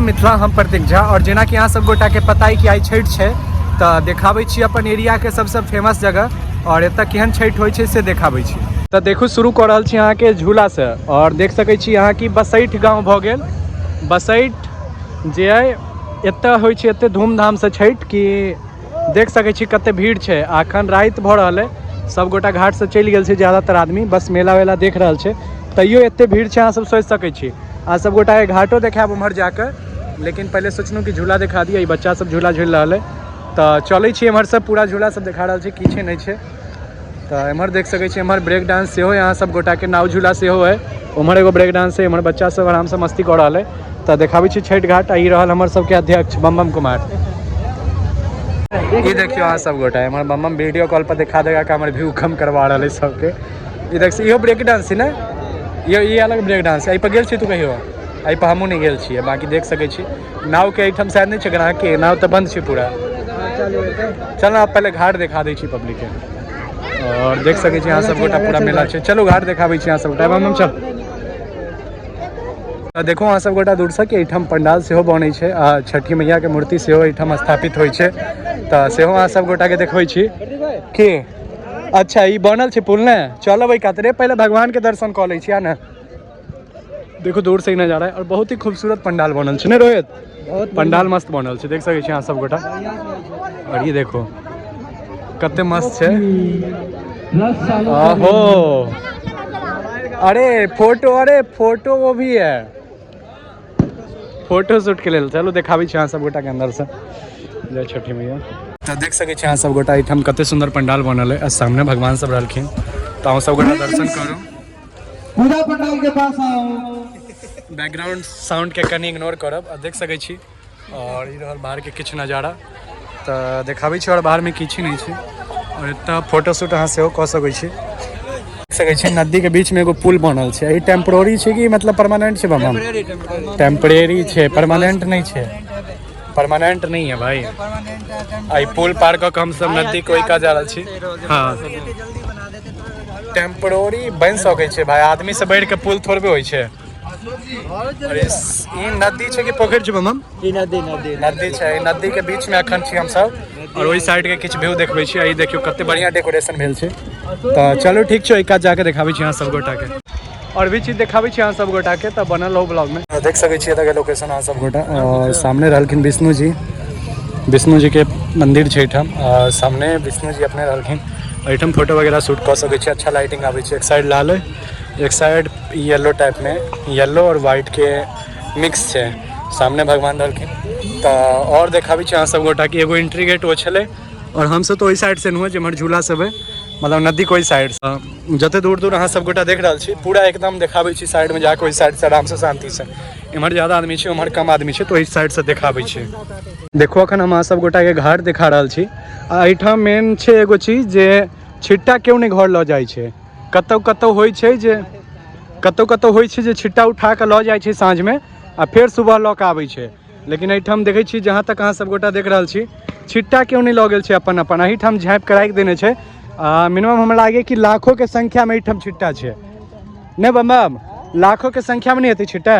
मिथिला, हम प्रतीक झा। और जेनाकि अहाँ सब गोटाके पता है कि आइ छठि छै, तऽ देखाबै छी अपन एरियाके सबसँ फेमस जगह और एतऽ केहन छठि होइ छै से देखाबै छी। तऽ देखू, शुरू कऽ रहल छी अहाँके झूलासँ और देख सकै छी अहाँ कि बसैठ गाँव भऽ गेल। बसैठ जे अइ, एतऽ होइ छै एते धूमधामसँ छठि कि देख सकै छी कते भीड़ छै। आ एखन राति भऽ रहल अइ, सब गोटा घाटसँ चलि गेल छै, ज्यादातर आदमी बस मेला वेला देख रहल छै, तैयो एते भीड़ छै, अहाँ सब सोचि सकै छी। अहाँ सब गोटाके घाटो देखायब उम्हर जाकऽ, लेकिन पहिले सोचलहुँ कि झूला देखा दिअ। ई बच्चा सब झूला झूलि रहल अइ, तऽ चलै छी एम्हर सब पूरा झूला सब देखा रहल छै, की छै नहि छै। तऽ एम्हर देख सकै छी, एम्हर ब्रेक डांस सेहो, अहाँ सब गोटाके नाव झूला सेहो है। उम्हर एगो ब्रेक डांस है, एम्हर बच्चा सब आरामसँ मस्ती कऽ रहल है। तऽ देखाबै छी छठि घाट। आ ई रहल हमर सबके अध्यक्ष बम बम कुमार। ई देखियौ अहाँ सब गोटा, एम्हर बम बम वीडियो कॉल पर देखा देखा के हमर व्यू कम करवा रहल है सबके। ई देख, इहो ब्रेक डांस छै ने? इहो ई अलग ब्रेक डांस। एहि पर गेल छी तू कहियो? एहि पर हमहूँ नहि गेल छियै। बाँकी देख सकै छी, नावके एहिठाम शायद नहि छै ग्राहक, नाव तऽ बन्द छै पूरा। चल ना, पहिले घाट देखा दै छी पब्लिकके। और देख सकै छी अहाँ सब गोटा, पूरा मेला छै। चलू, घाट देखाबै छी अहाँ सब गोटा। हम चल। तऽ देखो अहाँ सब गोटा दूरसँ कि एहिठाम पंडाल सेहो बनै छै आ छठी मैयाके मूर्ति सेहो एहिठाम स्थापित होइ छै, तऽ सेहो अहाँ सब गोटाके देखबै छी की। अच्छा, ई बनल छै पुल ने? चलब एहि कात रे, पहिले भगवान के दर्शन कऽ लै छी। आ ने देखो, दूर से ही नजारा है और बहुत ही खूबसूरत पंडाल बनल छै ने रोहित? बहुत। पंडाल मस्त बनल छै, देख सकै छी अहाँ सब गोटा। और ये देखो, कते मस्त छै। आहो, अरे फोटो, अरे फोटो वो भी है, फोटो शूट के लेल। चलू, देखाबै छी अहाँ सब गोटा के अंदर से। जय छठी मैया। तऽ देख सकै छी अहाँ सब गोटा, एहिठाम कते सुंदर पंडाल बनल है आ सामने भगवान सब रहलखिन, तऽ अहाँ सब गोटा दर्शन करू। पूजा पंडाल के पास आओ। बैकग्राउंड साउंड के कनि इग्नोर करब। आ देख सकै छी, और ई रहल बाहर के किछु नजारा, तऽ देखाबै छी। और बाहर में किछु नहि छै और एतऽ फोटो शूट अहाँ सेहो कऽ सकै छी। देख सकै छी, नदी के बीच में एगो पुल बनल छै। ई टेम्पररी छै कि मतलब परमानेंट छै बाबा? टेम्परेरी छै, परमानेंट नहि छै। परमानेंट नहीं है भाई। आ ई पुल पार कऽ के हम सब नदी के ओहि कात जा रहल छी। हाँ, टेम्पररी बनि सकै छै भाई, आदमी से बढ़ि के पुल थोड़बे होइ छै। और ई नदी छै कि पोखरि छै बमम? ई नदी, नदी। नदी छै। ई नदी के बीच में अखन छी हमसब और ओहि साइड के किछु व्यू देखबै छी। आ ई देखियौ, कते बढ़िया डेकोरेशन भेल छै। तऽ चलू, ठीक छै, ओहि कात जाके देखाबै छी अहाँ सब गोटा के और भी चीज देखाबै छी अहाँ सब गोटा के, तऽ बनल रहू ब्लॉग में। देख सकै छी एतऽ के लोकेशन अहाँ सब गोटा और सामने रहलखिन विष्णु जी। विष्णु जी के मंदिर छै एहिठाम और सामने विष्णु जी अपने रहलखिन। एहिठाम फोटो वगैरह शूट कऽ सकै छी। अच्छा लाइटिंग आबै छै। एक साइड लाल है, एक साइड येलो टाइप में, येलो और व्हाइट के मिक्स छै। सामने भगवान रहलखिन। तऽ और देखाबै छी अहाँ सब गोटा के, एगो एंट्री गेट ओ छलै और हमसब तऽ ओहि साइड से नुआ, जेम्हर झूला सब है, मतलब नदी के ओहि साइड से। जते दूर दूर अहाँ सब गोटा देख रहल छी, पूरा एकदम देखाबै छी। साइड में जाके ओहि साइड से आराम से, शांति से। इम्हर ज्यादा आदमी छै, उम्हर कम आदमी छै, तऽ ओहि साइड से देखाबै छी। देखो, अखन हम अहाँ सब गोटा के घाट देखा रहल छी। आ एहिठाम मेन छै एगो चीज जे छिट्टा केओ नहि घर लऽ जाइ छै। कतौ कतौ होइ छै जे, कतौ कतौ होइ छै जे छिट्टा उठा कऽ लऽ जाइ छै साँझमे आ फेर सुबह लऽ कऽ आबै छै, लेकिन एहिठाम देखै छी, जहाँ तक अहाँ सब गोटा देख रहल छी, छिट्टा केओ नहि लऽ गेल छै। अपन अपन एहिठाम झाँपि कऽ राखि देने छै। आ मिनिमम हमरा लागै कि लाखों के संख्या में एहिठाम छिट्टा छै। नहि बम बम, लाखों के संख्या में नहि हेतै छिट्टा?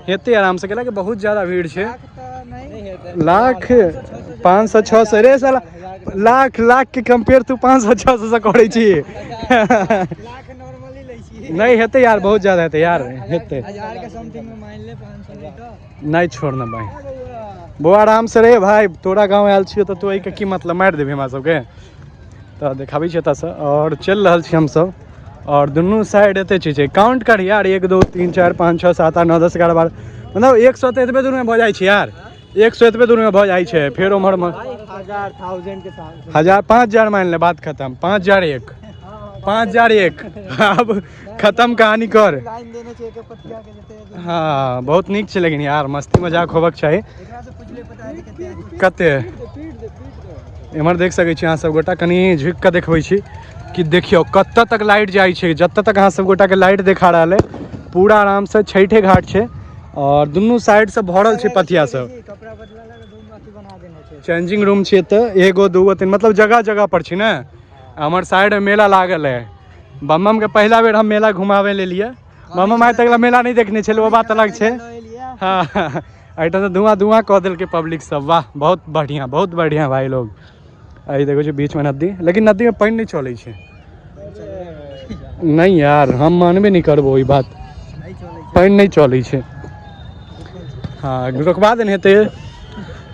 हेतै आराम से, कैला कि बहुत ज्यादा भीड़ छै। लाख, 500, 600 रे साला, लाख लाख के कंपेयर तू 500, 600 से करै छी। लाख नॉर्मली लै छी। नहीं हेतै यार, बहुत ज्यादा हेतै यार, हेतै। हजार के समथिंग में मान ले, 500 नहीं तो। नहीं, छोड़ ना भाई, बौआ, आराम से रे भाई। तोरा गाँव आयल छियो तऽ तू एहिके की मतलब मारि देबही हमरा सबके? तऽ देखाबै छी एतऽसँ। और चलि रहल छी हमसब और दुनू साइड एते चीज छै। काउंट कर यार, 1, 2, 3, 4, 5, 6, 7, 8, 9, 10, 11, 12, मतलब 100 तऽ एतबे दूरमे भऽ जाइ छै यार। 100 एतबे दूरमे भऽ जाइ छै। फेर उम्हर हजार, थाउजेंड के साथ। हजार, 5000 मान ले, बात खत्म। 5001, 5001, आब खत्म कहानी कर। लाइन देने छै एक पतिया के जते। हाँ, बहुत नीक छै, लेकिन यार मस्ती मजाक होबक चाही। एकरा से पूछ ले, पता है कते। कते? पीट दे, पीट दे। एम्हर देख सकै छी अहाँ सब गोटा, कनि झुकि कऽ देखबै छी कि देखियौ कतऽ तक लाइट जाइ छै। जतऽ तक अहाँ सब गोटा के लाइट देखा रहल है, पूरा आराम से छठे घाट छै और दुनू साइड से भरल छै पथिया सब। कपड़ा बदला ला रूम अथी बना देने छै। चेंजिंग रूम छै एतऽ, एगो, दूगो, तीन, मतलब जगह जगह पर छै ने। हमर साइड में मेला लागल है। बम बम के पहिला बेर हम मेला घुमावे ले लिए। बम बम आइ तक मेला नहीं देखने छलै, ओ बात अलग छै। हाँ, एहिठाम तऽ धुआं धुआं कऽ देलकै पब्लिक सब। वाह, बहुत बढ़िया, बहुत बढ़िया भाई लोग। एहि देखै छै बीचमे नदी, लेकिन नदीमे पानि नहि चलै छै। नहीं यार, हम मानबे नहीं करबो ई बात। नहीं चलै छै। पानि नहि चलै छै। हाँ, रोकबा देने हेतै,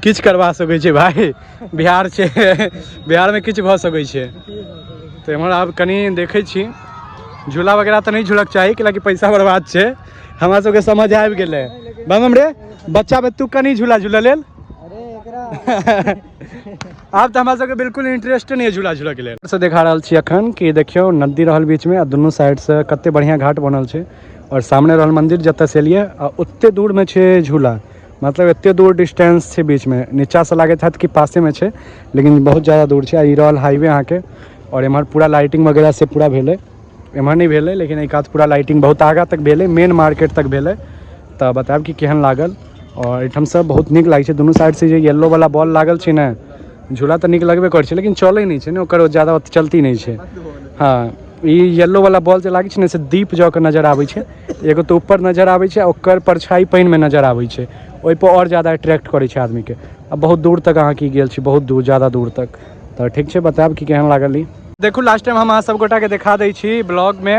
किछु करबा सकै छै भाई। बिहार छै, बिहारमे किछु भऽ सकै छै। तऽ एम्हर आब कनि देखै छी, झूला वगैरह तऽ नहि झूलक चाही, कैलाकि पैसा बर्बाद छै। हमरा सबके समझ आबि गेलै। बम रे बच्चा बे, तू कनि झूला झूलऽ लेल। अरे एकरा आब तऽ हमरा सबके बिल्कुल इंटरेस्ट नहि है झूला झूलऽके लेल। से देखा रहल छी अखन कि देखियौ, नदी रहल बीचमे आ दुनू साइडसँ कते बढ़िआँ घाट बनल छै और सामने रहल मंदिर जतऽ से एलियै आ ओते दूरमे छै झूला। मतलब एते दूर डिस्टेंस छै बीचमे। नीचासँ लागैत हैत कि पासेमे छै, लेकिन बहुत ज्यादा दूर छै। आ ई रहल हाईवे अहाँके और एम्हर पूरा लाइटिंग वगैरह से पूरा भेलै। एम्हर नहि भेलै, लेकिन एहि कात पूरा लाइटिंग बहुत आगाँ तक भेलै, मेन मार्केट तक भेलै। तऽ बतायब कि केहन लागल। और एहिठामसँ बहुत नीक लागै छै। दुनू साइडसँ जे येलो वाला बॉल लागल छै ने, झूला तऽ नीक लगबे करै छै, लेकिन चलै नहि छै ने, ओकर ज्यादा चलती नहि छै। हाँ, ई येलो वाला बॉल जे लागै छै ने, से दीप जऽ के नजर आबै छै। एगो तऽ ऊपर नजर आबै छै आ ओकर परछाई पानिमे नजर आबै छै, ओहिपर आओर ज्यादा अट्रैक्ट करै छै आदमीके। आ बहुत दूर तक अहाँके ई गेल छै, बहुत दूर, ज्यादा दूर तक। तऽ ठीक छै, बतायब कि केहन लागल ई। देखू, लास्ट टाइम हम अहाँ सब गोटाके देखा दै छी ब्लॉगमे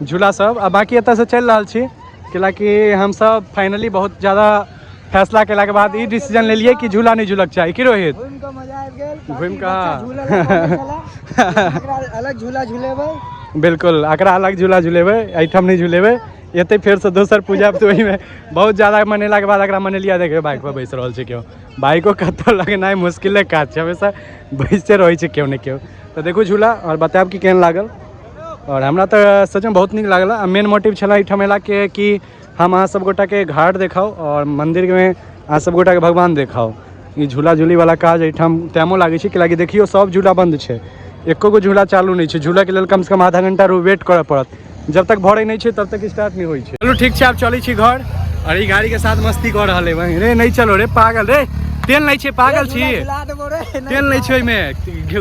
झूला सब। आ बाँकी एतऽसँ चलि रहल छी, कैलाकि हमसब फाइनली बहुत ज्यादा फैसला केलाके बाद ई डिसीजन लेलियै कि झूला नहि झूलक चाही। की रोहित? घुमि कऽ मजा आबि गेल। घुमि कऽ, झूला एकरा अलग झूला झूलेबै। बिल्कुल, एकरा अलग झूला झुलेबै, एहिठाम नहि झुलेबै। एतै फेरसँ दोसर पूजा तऽ ओहिमे बहुत ज्यादा मनेलाके बाद एकरा मनेलियै। देखियौ, बाइक पर बैस रहल छै केओ। बाइको कतौ लगनाइ मुश्किले काज छै, हमेशा बैसते रहै छै केओ ने केओ। तऽ देखू झूला आओर बतायब कि केहन लागल। आओर हमरा तऽ सचमे बहुत नीक लागल। आ मेन मोटिव छलै एहिठाम अयलाके कि हम अहाँ सब गोटाके घाट देखाउ आओर मन्दिरमे अहाँ सब गोटाके भगवान देखाउ। ई झूला झूली वाला काज एहिठाम टाइमो लागै छै, कैलाकि देखियौ, सब झूला बन्द छै, एको गो झूला चालू नहि छै। झूलाके लेल कमसँ कम आधा घंटा वेट करऽ पड़त। जब तक भरै नहि छै तब तक स्टार्ट नहि होइ छै। चलू ठीक छै, आब चलै छी घर। और ई गाड़ी के साथ मस्ती कऽ रहल है वहीं। रे, नहीं चलो रे पागल रे, तेल नहीं छै, पागल छी। झूला देबो रे। तेल नहीं छै ओहिमे,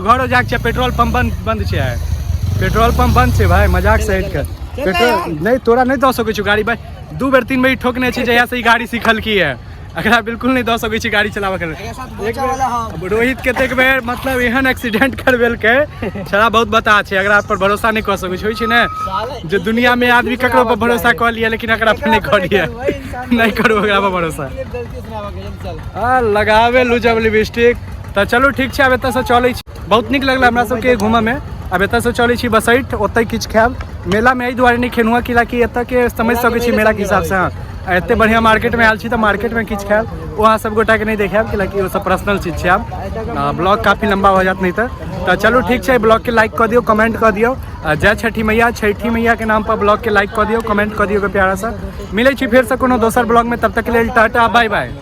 घरो जाके छै। पेट्रोल पंप बंद बंद छै आइ, पेट्रोल पंप बंद छै भाई। मजाक से हटि कऽ पेट्रोल नहि, तोरा नहि दऽ सकै छी गाड़ी भाई। दू बेर तीन बेर ठोकने छै जहिया से ई गाड़ी सिखलकी है। एकरा बिल्कुल नहि दऽ सकै छी गाड़ी चलाबऽ के लेल। एकरा साथ बच्चा वाला हम। रोहित कतेक बेर मतलब एहन एक्सीडेंट करबेलकै, छड़ा बहुत बता छै। एकरा पर भरोसा नहि कऽ सकै छै। होइ छै ने जे दुनिया में आदमी ककरो पर भरोसा कऽ लिया, लेकिन एकरा पर नहि कऽ लिया। नहि करू एकरा पर भरोसा। गलती से ना चल। आ लगावे लू जब लिपस्टिक। तऽ चलू ठीक छै, आब एतऽसँ चलै छी। बहुत नीक लगल हमरा सबके घूमऽमे। आब एतऽसँ चलै छी बसैठ, ओतहि किछु खायब। मेलामे एहि दुआरे नहि खेलहुँ हँ कियाकि एतऽके समझ सकै छी मेलाके हिसाबसँ। हँ, आ एते बढ़िआँ मार्केटमे आयल छी तऽ मार्केटमे किछु खायब, ओ अहाँ सब गोटाके नहि देखायब, कियाकि ओ सब पर्सनल चीज छै। आब ब्लॉग काफी लम्बा हो जायत नहि तऽ। तऽ चलू ठीक छै, ब्लॉगके लाइक कऽ दियौ, कमेंट कऽ दियौ। आ जय छठी मैया। छठी मैयाके नाम पर ब्लॉगके लाइक कऽ दियौ, कमेंट कऽ दियौ प्यारा सा। मिलै छी फेरसँ कोनो दोसर ब्लॉगमे, तब तक लेल टाटा, बाय बाय।